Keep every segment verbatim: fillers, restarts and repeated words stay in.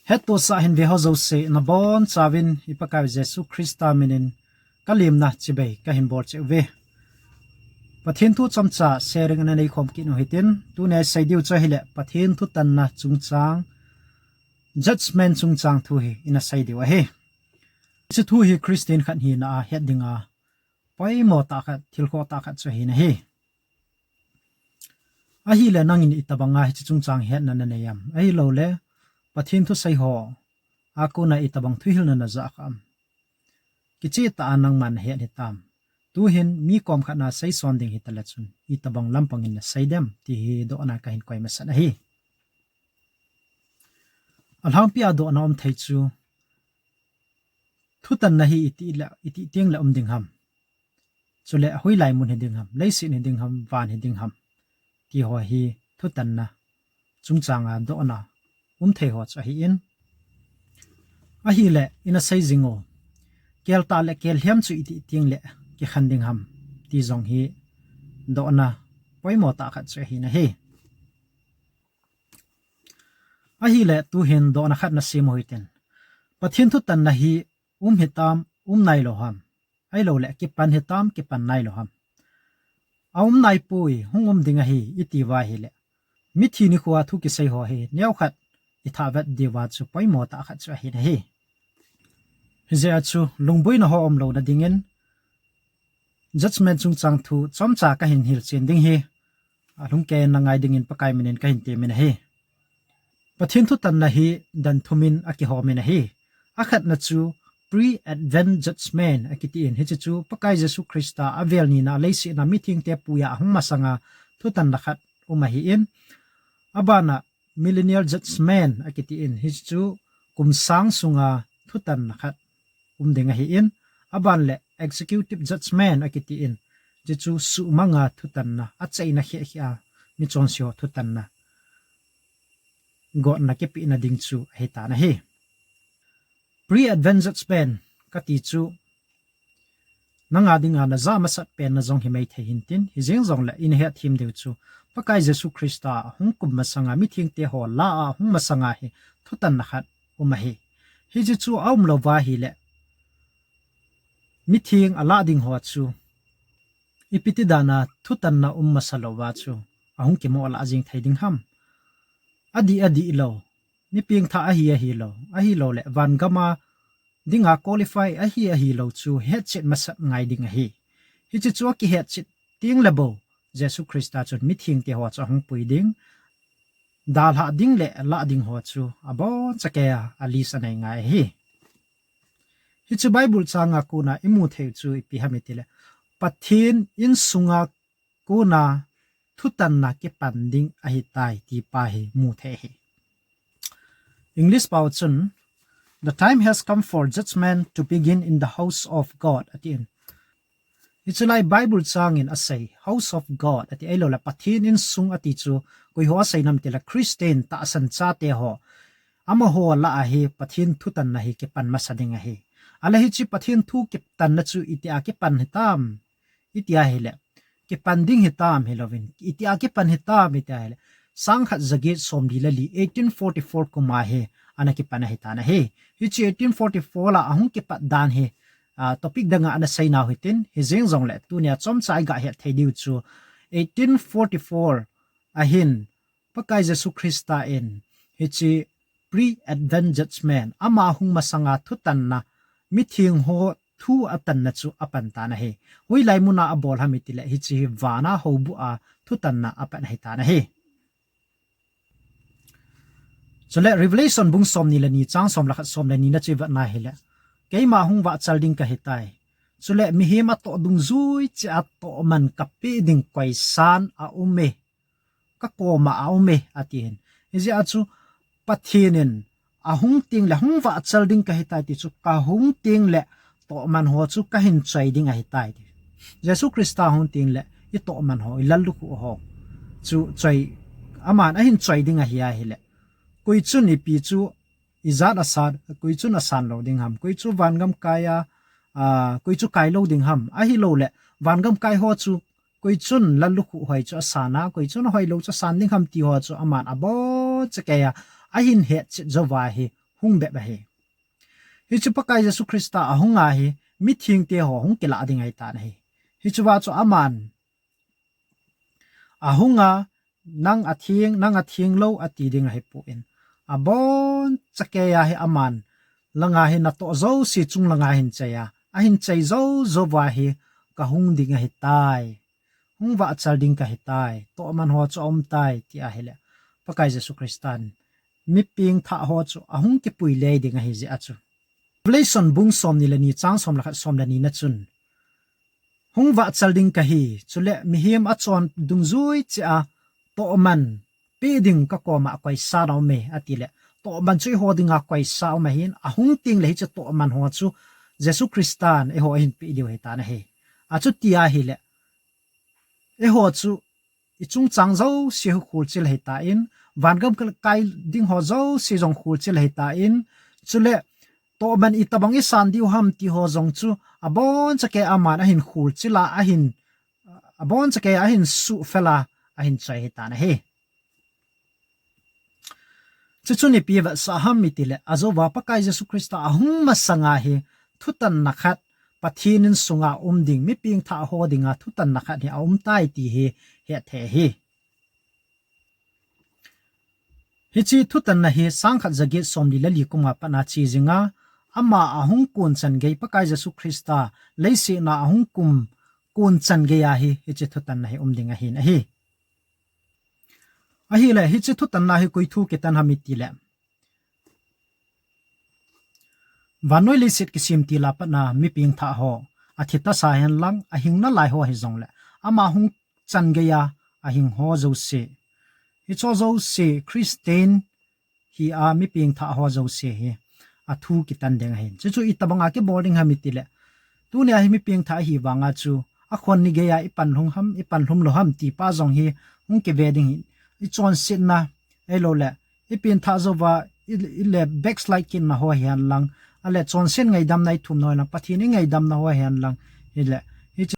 Hettohsah hin ve ho jouse, nabonchauvin i Pakaiu Jesu Christa minin ka lemna chibai kahin bol cheh uve. Pathen thu chomcha sharing ana nei khom kit u hitin, tunia i sei diu chu ahile Pathen thutanna chungchang, judgment chungchang thu hi ina sei diu ahi. Hiche thu hi Christian khat hina a het dinga poimo tah khat, thil khoh tah khat chu ahi nahi. Ahile nangin itobanga hiche chungchang hetna nanei em? Ahilouleh Pathen thusei ho a kona itobang thuhilna najah kha em? Kicheh tah a nangman nahet hitam? Tuhin mi kom khat na seison ding hitale chun itobang lampang in nasei dem ti hi dohna kahin koi masat ahi. Alhangpi a dohna um thei chu, thutanna hi iti le, iti teng le um ding ham? Chule hoilai mun hi ding ham, leiset hi ding ham, van hi ding ham, ti ho hi thutanna chungchanga dohna um thei ho chu ahin. Ahile ina sei jing u, kel tah le kel lhem chu iti teng le kikhen ding ham, ti jong hi dohna poimo tah khat chu ahi nahi. Ahile tuhin dohna khat nasem u hitin, Pathen thutanna hi um hitam, um nailou ham? Ahilouleh kipan hitam, kipan nailou ham? Aum naipoi, hung um ding ahi iti uva ahile, mithi nikhoa thu kisei ho hi neokhat ithah vet diuva chu poimo tah khat chu ahi nahi. Hijeh a chu lungboina ho umlouna dingin judgment chungchang thu chomcha kahin hilchen ding hi, alhumkeiyin nangai dingin Pakai minin kahin temin ahi. Pathen thutanna hi dan thumin akihoumin ahi. Akhatna chu pre-advent judgment akitin, hiche chu Pakai Jesu Christa avel nina leiset a mithengte puiya ahung masanga thutanna khat um ahin. Abana millennial judgment akitin, hiche chu kum sang sunga thutanna khat um ding ahin. Aban le executive judgment akitin, hiche chu suhmanga thutanna, achaina khehkheh a michonse ho thutanna gotna kipehna ding chu ahitan ahi. Pre-advent judgment kati chu nanga dinga najah masat penna jong himai thei hintin, hijeng jongle ina hetthem diu chu Pakai Jesu Christa ahung kum masanga, mithengte ho lah a ahung masanga hi thutanna khat um ahi. Hiche chu aumlouva ahile, mitheng alah ding ho chu ipiti dana thutanna um masa louva chu ahung kimoh lah jeng thei ding ham? Adih adihlou, mi pengthah ahi ahilou, ahilouleh vangama dinga qualify ahi ahilou chu hetchet masat ngai ding ahi. Hiche chu akihetchet tengle bou, Jesu Christa chun mithengte ho chu ahung pui ding, dalhah ding le lah ding ho chu abonchakeiya list anei ngai ahi. Hiche Bible changa kona imu theiu chu ipi ham itile, Pathen insunga kona thutanna kipan ding ahitai ti pa hi mu thei ahi. English pao chun, The time has come for judgment to begin in the house of God, atin. Hiche lai Bible changin asei, house of God ati, ahilouleh Pathen insung ati chu koiho asei nam itile Christian tahsan chate ho, amaho lah a hi Pathen thutanna hi kipan masa ding ahi. Ahile hiche Pathen thu kitanna chu itia kipan hitam iti ahile, kipan ding hitam hilouvin, itia kipan hitam iti ahile, sangkhat jaget somli le li, eighteen forty-four kuma hi ana kipan ahitan ahi. Hiche eighteen forty-four a ahung kipat dan hi, ah, topic danga ana seinau hitin, hijeng jongle tunia chomcha iga het thei diu chu eighteen forty-four ahin, Pakai Jesu Christa in hiche pre-advent judgment, ama hung masanga thutanna, mitheng ho thu atanna chu apan tan ahi. Hoilai muna abol ham itile hiche hi vana houbuh a thutanna apan ahitan ahi. Chule Revelation bung somni le ni chang som le khat, som le ni na chu ivet na hile, keima hung vahchal ding kahitai. Chule mihem atoh dungjui cheh a tohman kapeh ding koisan aume, kakoma aume, atin. Hijeh a chu Pathen in ahung tengle hung vahchal ding kahitai ti chu, kahung tengle tohman ho chu kahin choi ding ahitai ti. Jesu Christa ahung tengle itohman ho, ilallukhuh ho chu choi, aman ahin choi ding ahi ahile, koi chun ipi chu ijat asan, koi chun asan lou ding ham, koi chu vangam kai a, ah, koi chu kai lou ding ham, ahilouleh vangam kai ho chu koi chun lallukhuh hoi chu asan a, koi chun hoilou chu asan ding ham ti ho chu aman abonchakeiya ahin hetchet jouva hi hung bep ahi. Hichu Pakai Jesu Christa ahunga hi mithengte ho hung kilah ding ahitan ahi. Hichu va chu aman ahunga, nang atheng, nang atheng lou ati ding ahipon, abonchakeiya hi aman langa hi natoh jouse chung langa hin cheiya, ahin chei jou jouva hi kahung ding ahitai, hung vahchal ding kahitai, tohman ho chu aumtai, ti ahile, Pakai Jesu Christan mipengthah ho chu ahung kipuile ding ahi jeh a chu, Revelation bung somni le ni chang som le khat, som le ni na chun, hung vahchal ding kahi, chule mihem achon dungjui cheh a tohman pe ding kakoma koisa aume, atile, tohman chu eiho dinga koisa aum ahin, ahung tengle hiche tohman ho chu Jesu Christan eiho ahin pe diu ahitan ahi. Achuti ahile, eiho chu ichungchang jouse hi kholchil ahitan, vangam kai ding ho jouse jong kholchil ahitan, chule tohman itobang isan diu ham ti ho jong chu abonchakeiya aman ahin kholchil a, ahin, abonchakeiya ahin suhfel a, ahin choi ahitan ahi. Chuchun ipi vetsah ham itile, ajouva Pakai Jesu Christa ahung masanga hi thutanna khat, Pathen in sunga um ding mipengthah ho dinga thutanna khat hi aumtai ti hi hetthei ahi. Hiche thutanna hi sangkhat jaget somli le li kuma patna che jinga, ama ahung konchan gei Pakai Jesu Christa leiset a ahung kum konchan geiya hi hiche thutanna hi um ding ahin ahi. Ahile, hiche thutanna hi koi thu kitan ham itile, vannoi leiset kisem tila patna mipengthah ho, athi tasa henlang, ahing nalai ho hijongle, ama hung chan geiya ahing ho jouse, hicheho jouse, Christian hi a mipengthah ho jouse hi athu kitan ding ahin. Chuchu itobanga kibol ding ham itile, tunia hi mipengthah ahi vanga chu, akhon ni geiya ipan lhung ham, ipan lhum lou ham ti pa jong hi hung kive ding ahin. Ichonsetna, ahiloule ipengthah jouva i, ile backslide kitna ho hihenlang, ale chonset ngaidamna ithumna ho hihenlang, Pathen ingaidamna ho hihenlang, hile, hiche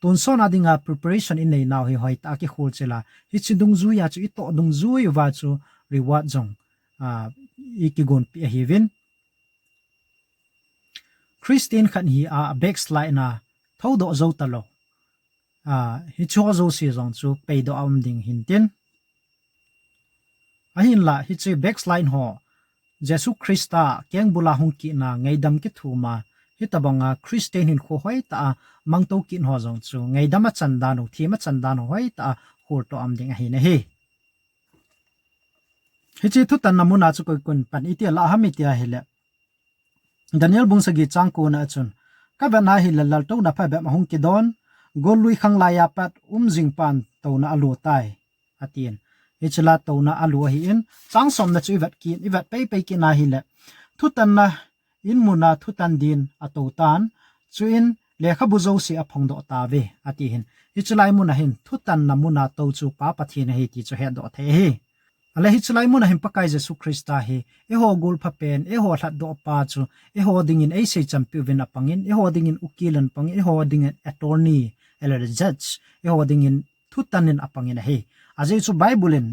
tonsot a dinga preparation inei nau hi hoitah a kikholchil a, hiche dungjuiya chu itoh dungjui uva chu reward jong, ah, ikigonpeh ahiuvin. Christian khat hi a backslide na thoudoh jou talou, ah, hicheho jouse jong chu peidoh a um ding hintin. Ahinla hiche backslide ho, Jesu Christa kengbula hung kitna ngaidam kithuma, hitobanga Christian hinkho hoitah a mangtou kit ho jong chu ngaidam achan dan u, them achan dan u hoitah a kholtoh a um ding ahin ahi. Hiche thutanna muna chu koi kon pan iti alah ham iti ahile, Daniel bung sagi chang ko na achun, kavetna hile laltouna phabep ahung kidon, gollui khanglai a pat umjing pan touna alo tai, atin. Hichela touna alo ahin, chang somna chu ivet kit, ivet peipei kit na hile, thutanna in muna thutan din atou tan, chuin lekhabu jouse aphongdoh tauve, ati hin. Hichelai muna hin thutanna muna tou chu Pa Pathen ahi ti chu hetdoh thei ahi. Ale hichelai muna hin Pakai Jesu Christa hi, eiho golphapen, eiho lhatdohpa chu, eiho dingin eisei champiuvin apangin, eiho dingin ukil in apangin, eiho dingin attorney, ale judge, eiho dingin thutan in apangin ahi. Ajeh chu Bible in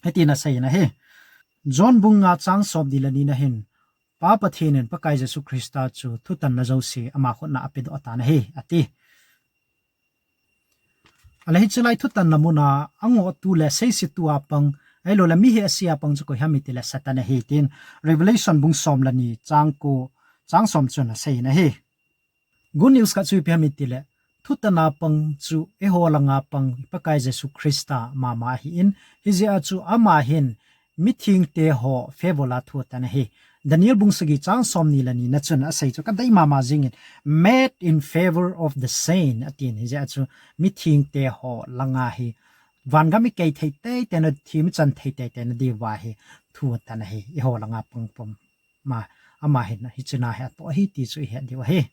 hitin aseiyin ahi. John bung nga chang somni le ni na hin, Pa Pathen in Pakai Jesu Christa chu thutanna jouse ama khutna apedoh tan ahi, ati. Ale hichelai thutanna muna angohtu le seisitu a pang, ahiloule mi hehse a pang chu koi ham itile Satan ahi tin, Revelation bung som le ni chang ko, chang som chun aseiyin ahi. Good news khat chu ipi ham itile, thutanna pang chu eiho langa pang Pakai Jesu Christa mama ahin, hijeh a chu ama hin mithengte ho favour a thutan ahi. Daniel bung sagi chang somni le ni na chun asei chu kadei mama jingin, made in favour of the saint, atin, hijeh a chu mithengte ho langa hi vangam ikei thei teitei na, them ichan thei teitei na diuva hi thutan ahi, eiho langa pang pum. Ma, ama hin hichena hi atoh ahi ti chu ihet diu ahi.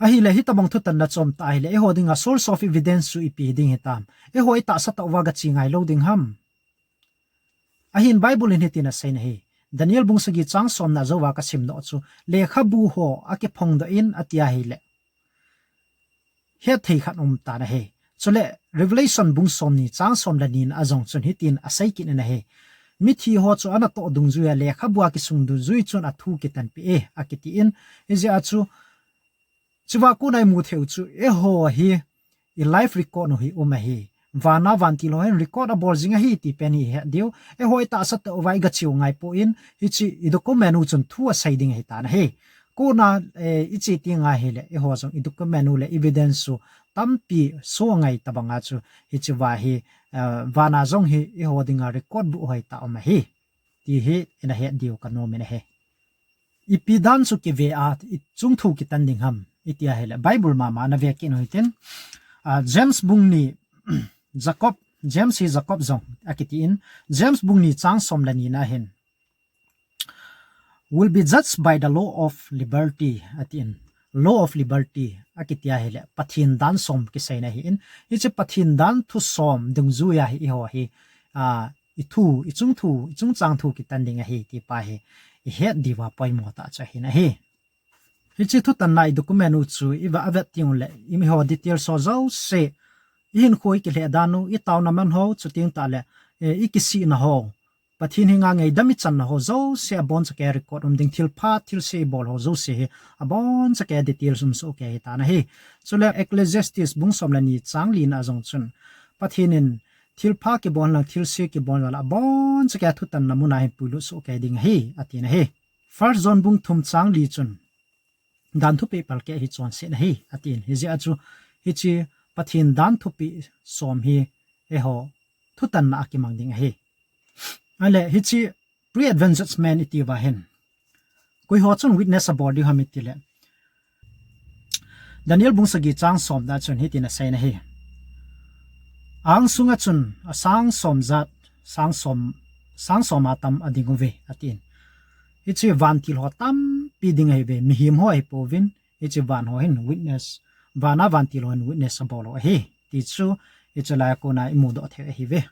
Ahile hitobang thutanna chom tah ahile, eiho dinga source of evidence chu ipi ding hitam? Eiho itahsa tah uva gache ngai lou ding ham? Ahin Bible in hitin aseiyin ahi. Daniel bung sagi chang somna jouva kasimdoh chu, lekhabu ho akiphongdoh in ati ahile, hetthei khat um tan ahi. Chule Revelation bung somni chang som le ni na a jong chun hitin asei kit in ahi. mithi ho chu ana toh dungjuiya lekhabua kisung dungjui chun athu kitanpi e, akiti in. Hijeh a chu, chuva kona imu theiu chu, eiho hi, i life record u hi um ahi. Vana vantil ho hin record abol jing ahi ti pen hi ihet diu. Eiho itahsa tah uva iga cheu ngai poi, hiche i document u chun thu asei ding ahi tan ahi. Kona, eh, iche ti ngai hile, eiho jong i document u le evidence u tampi so ngai tabanga chu, hicheva hi, eh, vana jong hi eiho dinga record bu hoitah um ahi. Ti hi ina het diu kanomin ahi. Ipi dan chu kive a, ichung thu kitan ding ham, iti ahile, Bible mama nave kit u hitin. Ah, James bung ni, Jacob, James hi Jacob jong akiti in, James bung ni chang som le ni na hin, "Will be judged by the law of liberty," atin. Law of liberty, akiti ahile, Pathen dan som kiseina ahin. Hiche Pathen dan thu som dungjuiya hi eiho hi, ah, ithu, ichung thu, ichungchang thu kitan ding ahi, ti pa hi ihet diuva poimo tah chu ahin ahi. Hiche thutanna i document u chu iva avet teng ule, eiho details ho jouse, ihinkho ikilheh dan u, itaona man ho, chuteng tah le, eh, ikisihna ho, Pathen henga ngaidam ichanna ho jouse abonchan kei a record um ding, thilpha, thilse ibol ho jouse hi abonchan kei a details um soh kei ahi tan ahi. Chule Ecclesiastes bung som le ni chang li na jong chun, Pathen in thilpha kibol lang, thilse kibol lang, abonchan kei a thutanna muna hin puilut soh kei ding ahi, atin ahi. First John bung thum chang li chun, "Dan thupeh palkeh hi chonset ahi," atin. Hijeh a chu, hiche Pathen dan thupeh som hi eiho thutanna a kimang ding ahi. Ahile, hiche pre-advent judgment iti uva hin, koi ho chun witness abol diu ham itile, Daniel bung sagi chang som na chun hitin asei na ahi. Angsunga chun asang som jat, sang som, sang som atam ading uve, atin. Hiche vantil ho tampi ding ahiuve, mihem ho ahipouvin, hiche van ho hin witness, vana vantil ho hin witness abol u ahi. Ti chu, hiche lai a kona imudoh thei ahiuve.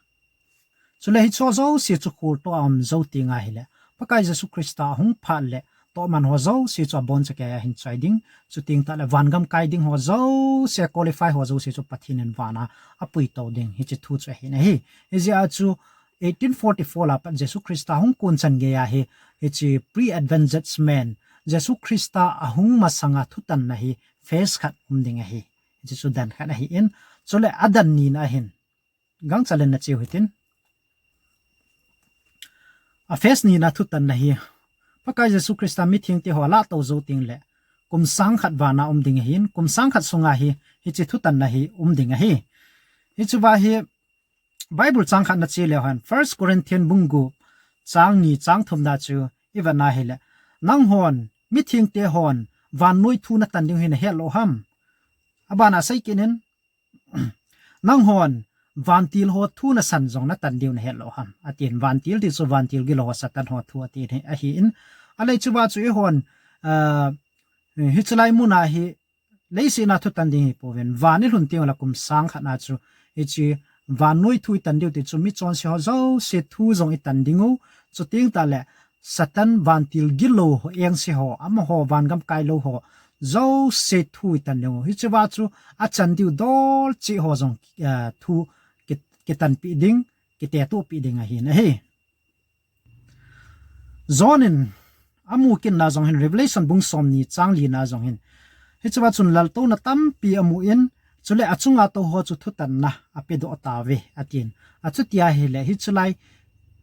Chule hiche jouse chu kholtoh a um jou teng ahile, Pakai Jesu Christa ahung phat le, tohman ho jouse chu abonchan kei a hin choi ding, chuteng tah le vangam kai ding ho jouse, qualify ho jouse chu Pathen in vana apuitou ding, hiche thu chu ahin ahi. Hijeh a chu eighteen forty-four a pat Jesu Christa hung kon chan geiya hi, hiche pre-advent judgment, Jesu Christa ahung masanga thutanna hi phase khat um ding ahi. Hiche chu dan khat ahin, chule adan ni na ahin, gangchal in nache u hitin. A phase ni na thutanna hi, Pakai Jesu Christa mithengte ho alahtou jou teng le, kum sang khat vana um ding ahin, kum sang khat sunga hi, hiche thutanna hi um ding ahi. Hicheva hi, Bible chang khat nache leu hen, First Corinthian bung gup, chang ni, chang thum na chu ivet na hile, nanghon, mithengte hon, vannoi thu natan diu hi nahet lou ham? Abana asei kit in, nanghon, vantil ho thu nasan jong natan diu nahet lou ham? Atin, vantil ti chu vantil gilou ho Satan ho thu atin ahi, ahin. Ahile hicheva chu eihon, ah, hiche lai muna hi, leiset a thutan ding hipouvin, van ilhun teng ule kum sang khat na chu, hiche vannoi thu itan diu ti chu, michonse ho jouse thu jong itan ding u, chuteng tah le, Satan vantil gilou ho, engse ho, amaho vangam kai lou ho, jouse thu itan ding u. Hicheva chu achan diu dol cheh ho jong, eh, thu ki, kitanpi ding, kitetopi ding ahin ahi. John in amu kit na jong hin Revelation bung som ni chang li na jong hin. Hicheva chun laltouna tampi amu in, chule achunga tou ho chu thutanna apedoh tauve, atin. Achuti ahile, hiche lai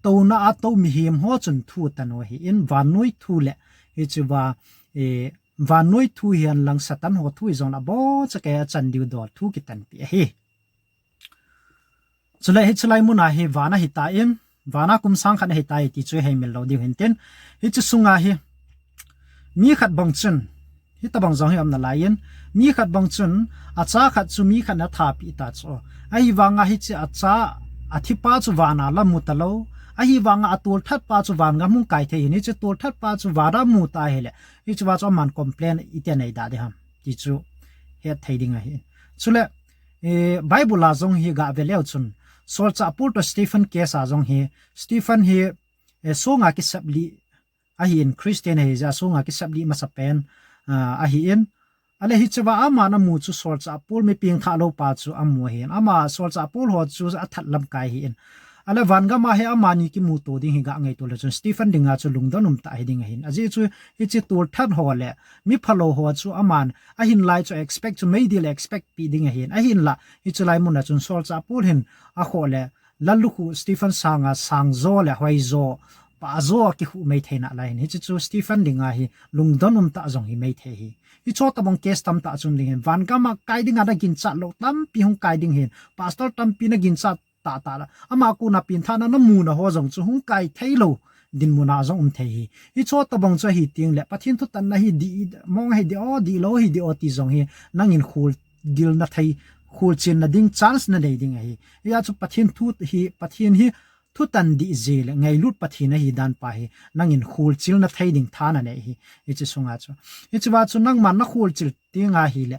touna a tou mihem ho chun thu atan u ahin, vannoi thu le, hicheva, eh, vannoi thu hihen lang Satan ho thu hijong le abonchan kei a achan diu dol thu kitanpi ahi. Chule hiche lai muna hi van ahitan, vana kum sang khat ahitai ti chu ihei mil lou diu hintin. Hiche sunga hi, mi khat bang chun, hitobang jong hi aum nalaiyin, mi khat bang chun, acha khat chu mi khat in athapeh ta chu. Ahivanga hiche acha, athipa chu vana la mu talou. Ahivanga atolthat pa chu vangam hung kai thei ahin, hiche tolthat pa chu vana mu ta ahile, hicheva chu aman complain iti anei da ding ham, ti chu het thei ding ahi. Chule, eh, Bible a jong hi gave leu chun, Solchah Paul toh Stephen case a jong hi, Stephen hi, eh, songa kisep lih ahin, Christian ahijeh a songa kisep lih masapen, ah, ahin. Ahile hicheva aman amu chu Solchah Paul mi pengthah lou pa chu amu ahin. Ama Solchah Paul ho chu athat lamkai ahin. Ale vangam a hi amani kimuto ding hi ga ngaito le chun Stephen dinga chu lungdon umtah hi ding ahin. Ajeh chu hiche tolthat ho le mi phalou ho chu aman ahin lai chu expect chu meidil expect pi ding ahin. Ahinla hiche lai mun a chun solchah Paul hin akhoh le lallukhuh Stephen sanga sangjo le hoijo, pahjo akikhuh mei thei nalai hin. Hiche chu Stephen dinga hi lungdon umtah jong hi mei thei hi. Hicho tabang case tamtah chu um ding hin. Vangam a kai dinga naginchat lou tampi hung kai ding hin. Pastor tampi naginchat tahtah la. Ama kona pengthahna namu na ho jong chu hung kai theilou dinmun a jong um thei hi. Hicho tabang chu ahi teng le Pathen thutanna hi dih mong hi dih o, dihlou hi dih o ti jong hi nangin kholchilna thei, kholchilna ding chance nanei ding ahi. Hia chu Pathen thu hi, Pathen hi thutan dih jeh le ngailut Pathen ahi dan pa hi nangin kholchilna thei ding tha nanei hi. Hiche sunga chu, hichea chu nangman nakholchil teng ahile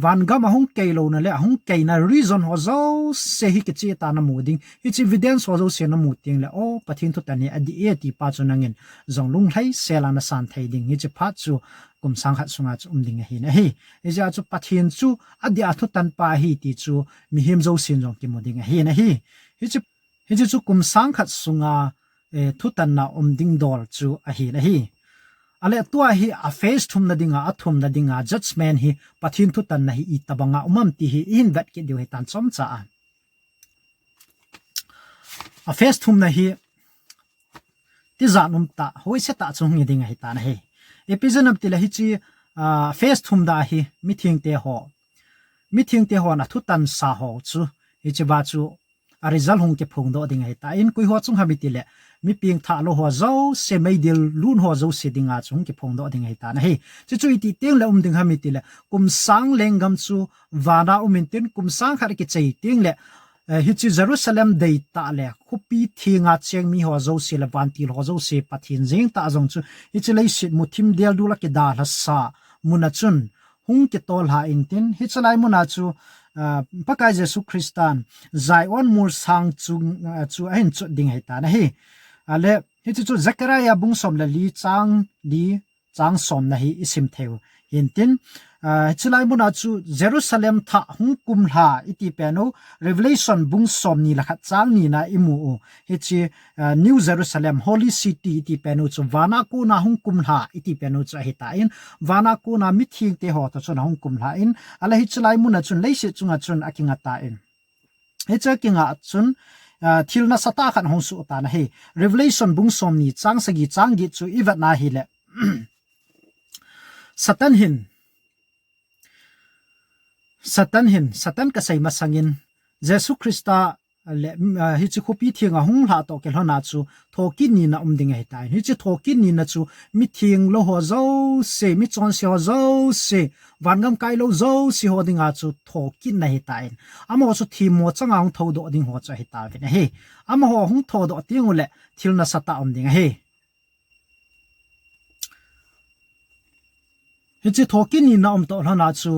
vangam ahung kei louna le ahung keina reason ho jouse hi kicheh tah a namu ding. Hiche evidence ho jouse namu teng le, o, Pathen thutan hi adih e ti pa chu nangin jong lunglhaisel a nasan thei ding. Hiche phat chu kum sang khat sunga chu um ding ahi nahi. Hijeh a chu Pathen chu adih a thutan pa ahi ti chu mihem jousen jong kimu ding ahi nahi. Hiche, hiche chu kum sang khat sunga, eh, thutanna um ding dol chu ahi nahi. Ale tua hi a phase thumna dinga, a thumna dinga judgment hi Pathen thutanna hi itobanga um am ti hi ihin vet kit diu hitan chomcha a. A phase thumna hi tijat umtah, hoise tah chu hung hi ding ahitan ahi. Ipi jeh ham itile hiche, ah, phase thumna hi mithengte ho, mithengte hon athutansa ho chu, hichea chu a result hung kiphongdoh ding ahitan, koi ho chung ham itile mi pengthah lou ho jouse, meidil lut ho jouse dinga chu hung kiphongdoh ding ahitan ahi. Chuchu iti teng le um ding ham itile kum sang lenggam chu vana um intin kum sang khat kichai teng le, eh, hiche Jerusalem deitah le khopi thenga cheng mi ho jouse le vantil ho jouse Pathen jeng tah jong chu hiche leiset muthim deldul a kidalhasa mun a chun hung kitol lha intin, hiche lai mun a chu, ah, Pakai Jesu Christan Zion mol sang chu, ah, chu ahin chot ding ahitan ahi. Ale hiche chu Zechariah bung som le li chang li chang somna hi isim thei u hintin, ah, hiche lai mun a chu Jerusalem thah hung kumlha iti pen u, Revelation bung somni le khat chang nina imu u. Hiche, ah, New Jerusalem, Holy City iti pen u chu vana kona hung kumlha iti pen u chu ahitan, vana kona mithengte ho toh chun ahung kumlhan, ale hiche lai mun a chun leiset chunga chun akinga tan. Hiche kinga chun, ah, thil nasatah khat hung soh tan ahi. Revelation bung somni chang sagi chang get chu ivet na hile, Satan hin, Satan hin, Satan kasei masangin Jesu Christa le, ah, hiche khopi thenga hung lha toh kilhona chu thokit nina um ding ahitan. Hiche thokit nina chu mitheng lou ho jouse, michonse ho jouse, vangam kai lou jouse ho dinga chu thokitna ahitan. Amaho chu themmo changa hung thoudoh ding ho chu ahitauvin ahi. Amaho hung thoudoh teng u le thil nasatah um ding ahi. Hiche thokit nina um toh lhona chu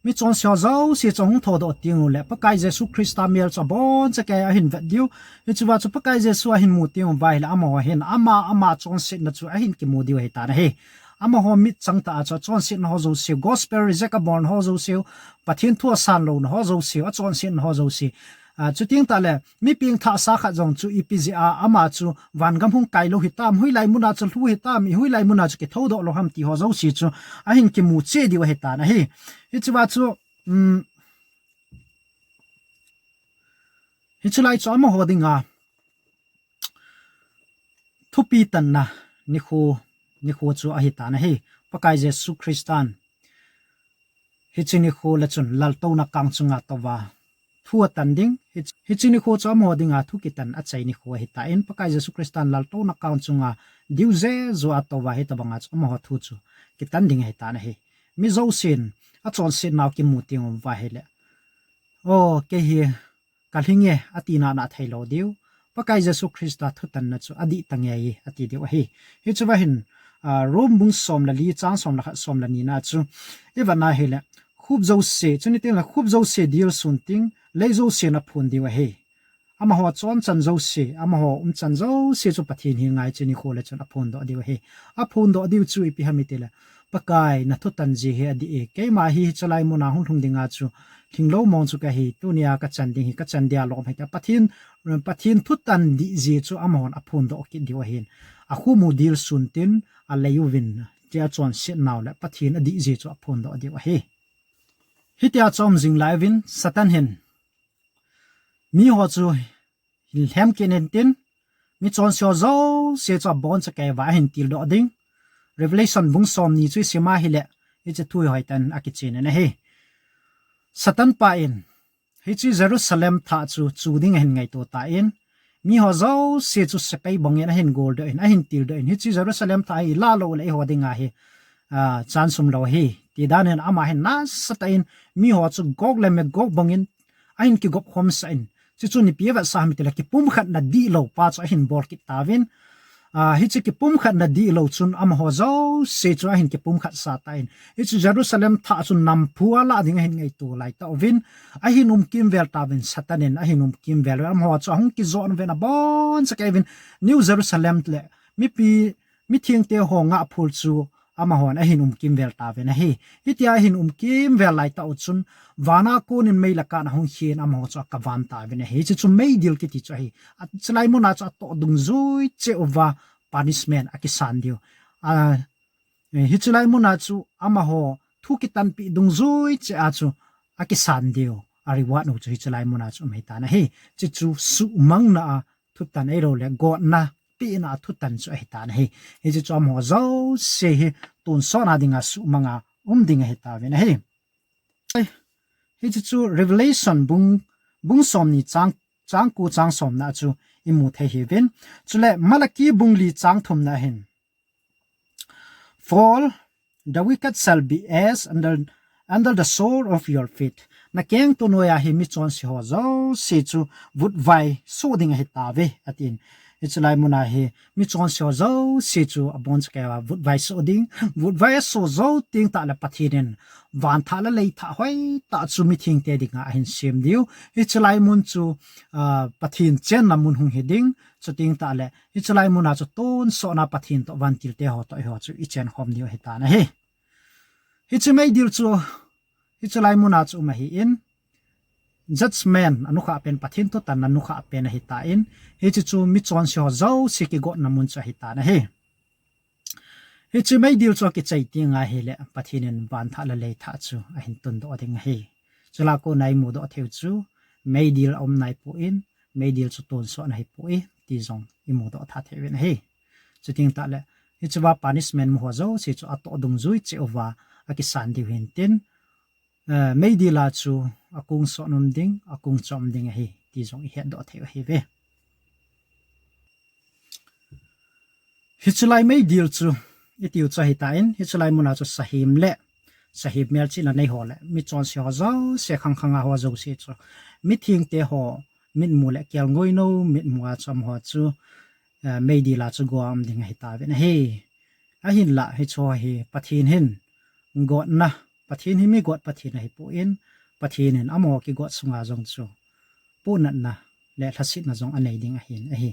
michonse ho jouse chu hung thoudoh teng u le Pakai Jesu Christa mel chu abonchauva ahin vet diu. Hichea chu Pakai Jesu ahin mu teng uva ahile amaho hin ama, ama chonsetna chu ahin kimu diu ahitan ahi. Amaho mit chang tah a chu chonsetna ho jouse, gospel reject abol ho jouse, Pathen thu asan louna ho jouse, achonsetna ho jouse. Ah, chuteng tah le mi pengthahsa khat jong chu ipi jeh a ama chu vangam hung kai lou hitam, hoilai mun a chu lhu hitam, hoilai mun a chu kithoudoh lou ham ti ho jouse chu ahin kimu cheh diu ahitan ahi. Hichea chu, um, hiche lai chu amaho dinga thupi tanna nikho, nikho chu ahitan ahi. Pakai Jesu Christan hiche nikho le chun laltouna kang chunga touva thu atan ding. Hi, hiche nikho chu amaho dinga thu kitan achai nikho ahitan, Pakai Jesu Christan laltouna kang chunga diu jeju a touva hitobanga chu amaho thu chu kitan ding ahitan ahi. Mi jousen achonsetnau kimu teng uva ahile, o, kei hi kalhing e, ati nana thei lou diu. Pakai Jesu Christa thutanna chu adih tange ati diu ahi. Hichea hin, ah, Rome bung som le li chang som le khat, som le nina chu ivet na hile, khup jouse, chuni teng le khup jouse dilsun teng, lei jouse aphon diu ahi. Amaho chonchan jouse, amaho umchan jouse chu Pathen henga hiche nikho le chun aphondoh diu ahi. Aphondoh diu chu ipi ham itile, Pakai nathutan jeh hi adih e. Keima hi hiche lai mun a hung lhung dinga chu Lhinglou mong chu kahi, tunia kachan ding hi, kachan dia lom hita. Pathen, Pathen thutan dih jeh chu amahon aphondoh kit diu ahin. Akhomu dilsun tin, alei uvin, tia chonset nau le Pathen adih jeh chu aphondoh diu ahi. Hitia chom jing lai uvin, Satan hin miho chu hin lhem kit intin, michonse ho jouse chu abonchauva ahin tildoh ding. Revelation bung somni chu isim a hile, hiche thu hi hoitah in akichen in ahi. Satan pa in, hiche Jerusalem thah chu chu ding ahin ngaito tan, miho jouse chu sepai bangin ahin goldoh in, ahin tildoh in, hiche Jerusalem thah hi ilah lou le eiho dinga hi, ah, chance umlou ahi, ti dan in ama hin nasatah in, miho chu Gog le Magog bangin, ahin kigop khomsah in, chuchu ipi avetsah ham itile kipumkhatna dihlou pa chu ahin bol kit tauvin. Ah, hiche kipumkhatna dihlou chun amaho jouse chu ahin kipumkhat sah tan. Hiche Jerusalem thah chu namphu alah ding ahin ngaito laitah uvin. Ahin umkimvel tauvin, Satan in ahin umkimvel uvin. Amaho chu ahung kijot uvin abonchauva uvin. New Jerusalem le mipi, mithengte ho ngahphul chu amahon ahin umkimvel tauvin ahi. Hitia ahin umkimvel laitah u chun, vana konin meilakan ahung khen amaho chu akavan tauvin ahi. Hiche chu meidil kiti chu ahi. Hiche lai muna chu atoh dungjui cheh uva punishment akisan diu. Ah, hiche lai muna chu amaho thu kitanpeh dungjui cheh a chu akisan diu. A reward u chu hiche lai muna chu um ahitan ahi. Hiche chu suhmangna a thutan ahilou le gotna pehna a thutan chu ahitan ahi. Hiche chu amaho jouse hi tonsotna dinga suhmanga um ding ahitauvin ahi. Hiche chu Revelation bung, bung somni chang, chang ko chang somna chu imu thei ahiuvin. Chule Malachi bung li chang thumna hin, "Fall, the wicked shall be ashed under, under the sole of your feet." Nakengto noiya hi michonse ho jouse chu vutvai soh ding ahitauve, atin. Hiche lai muna hi michonse ho jouse chu abonchauva vutvai soh ding, vutvai asoh jou teng tah le Pathen in van thah le lei thah hoitah chu mithengte dinga ahin sem diu. Hiche lai mun chu, ah, Pathen chenna mun hung hi ding, chuteng tah le hiche lai muna chu tonsotna Pathen toh vantilte ho toh eiho chu ichen khom diu ahitan ahi. Hiche meidil chu, hiche lai muna chu um ahin, judgment anukhah pen, Pathen thutanna nukhah pen ahitan, hiche chu michonse ho jouse kigotna mun chu ahitan ahi. Hiche meidil chu akichai teng ahile, Pathen in van thah le lei thah chu ahin tundoh ding ahi. Chulai a kona imudoh theiu chu, meidil aum naipon, meidil chu tonsot nahipoi, ti jong imudoh tha theiuvin ahi. Chuteng tah le, hichea punishment mu ho jouse chu atoh dungjui cheh uva akisan diu hintin, eh, meidil a chu akong sot um ding, akong chom ding ahi, ti jong ihetdoh theiu ahiuve. Hiche lai meidil chu, itiu chu ahitan, hiche lai muna chu sahem le, sahem melchihna nei ho le, michonse ho jouse, khangkhanga ho jouse chu, mithengte ho mitmu le kelngoinou mitmu a chu amaho chu, eh, meidil a chu gou a um ding ahitauvin ahi. Ahinlah hicheho hi Pathen hin gotna, Pathen hi mi got Pathen ahipon, Pathen in amaho kigot sunga jong chu pohnatna le lhasetna jong anei ding ahin ahi.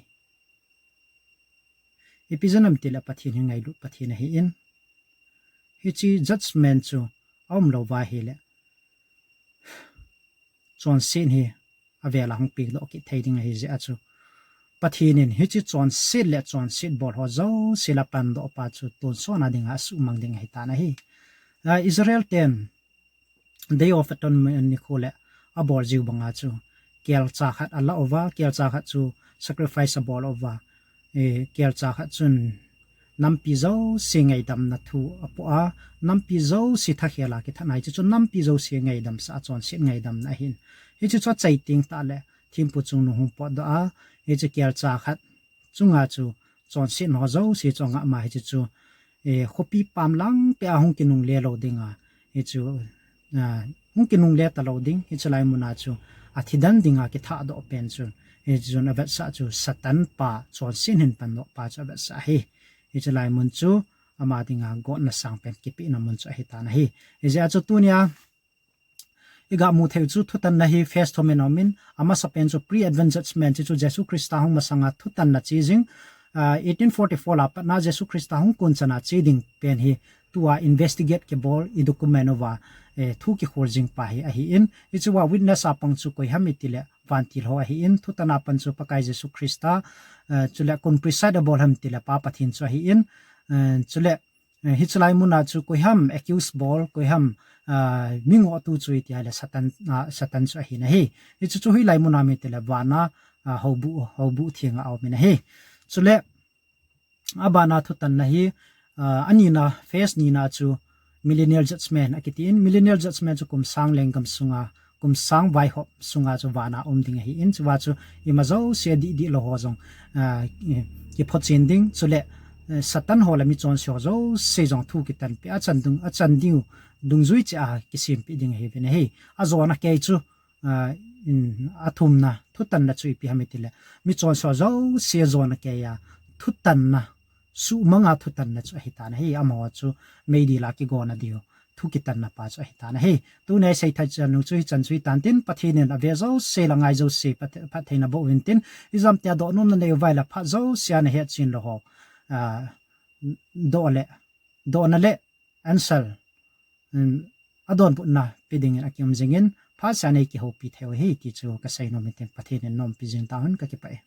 Ipi jeh ham itile Pathen hi ngailut Pathen ahin, hiche judgment chu aumlou va ahile, chonset hi avel a hung pengdoh kit thei ding ahi jeh a chu, Pathen in hiche chonset le chonset bol ho jouse la pandoh pa chu tonsotna dinga asuhmang ding ahitan ahi. Ah, Israel ten Day of Atonement nikho le abol jiu banga chu, kelcha khat ala uva, kelcha khat chu sacrifice abol uva, eh, kelcha khat chun nampi jouse ngaidamna thu apoh a, nampi jouse thakhel a kithat ahi, chuchu nampi jouse ngaidamsah a chonset ngaidamna ahin. Hiche chu achai teng tah le, thempu chungnung hung potdoh a, hiche kelcha khat chunga chu chonsetna ho jouse chu angah ma hiche chu, eh, khopi pam lang peh a hung kinungle lou dinga, hichu, ah, hung kinungle talou ding, hiche lai muna chu athi den dinga kithahdoh pen chu, hichun avetsah chu Satan pa, chonset hin pandoh pa chu avetsah ahi. Hiche lai mun chu ama dinga gotna sangpen kipehna mun chu ahitan ahi. Hijeh a chu tunia iga mu theiu chu thutanna hi phase thum in aumin, amasapen chu pre-advent judgment, hichu Jesu Christa hung masanga thutanna che jing, ah, eighteen forty-four a patna Jesu Christa hung kon chana che ding pen hi tua investigate kibol i document uva, eh, thu kikhol jing pa hi ahi in. Hichua witness a pang chu koi ham itile vantil ho ahi in. Thutan a pan chu Pakai Jesu Christa, eh, chule kon preside abol ham itile Pa Pathen chu ahi in. Eh, chule, eh, hichulai muna chu koi ham accuse bol, koi ham, ah, mi ngohtu chu iti ahile Satan, ah, Satan chu ahi na hi. Hichu chu hoilai muna mi itile vana, ah, houbu, houbu thenga aum in ahi. Chule, abana thutanna hi, ah, anina, phase nina chu millennial judgment akiti in, millennial judgment chu kum sang lenggam sunga, kum sang vaihop sunga chu vana um ding ahi in, chua chu ima jouse dih dih lou ho jong, ah, ki, kiphotchen ding, chule, eh, Satan ho le michonse ho jouse jong thu kitanpi, achan dung, achan diu dungjui cheh a kisempi ding ahi uvin ahi. Ajona kei chu, ah, in, athumna thutanna chu ipi ham itile, michonse ho jouse jona kei a thutanna, suhmanga thutanna chu ahi tan ahi, amaho chu meidil a kigona diu thu kitanna pa chu ahi tan ahi. Tuni a isei thei chan u chu hichan chu hitan tin, Pathen in ave jouse le angai jouse phat-, phattheina boh uvin tin, ijemtia dohnomna nei uva ahile phat jouse a nahet chen lou ho, ah, doh le, dohna le answer, um, adonbutna pe dingin akium jingin, phatseh a nei kihoupi thei u ahi ti chu kasei nom in tin, Pathen in nompi jing tahen, kakipah e.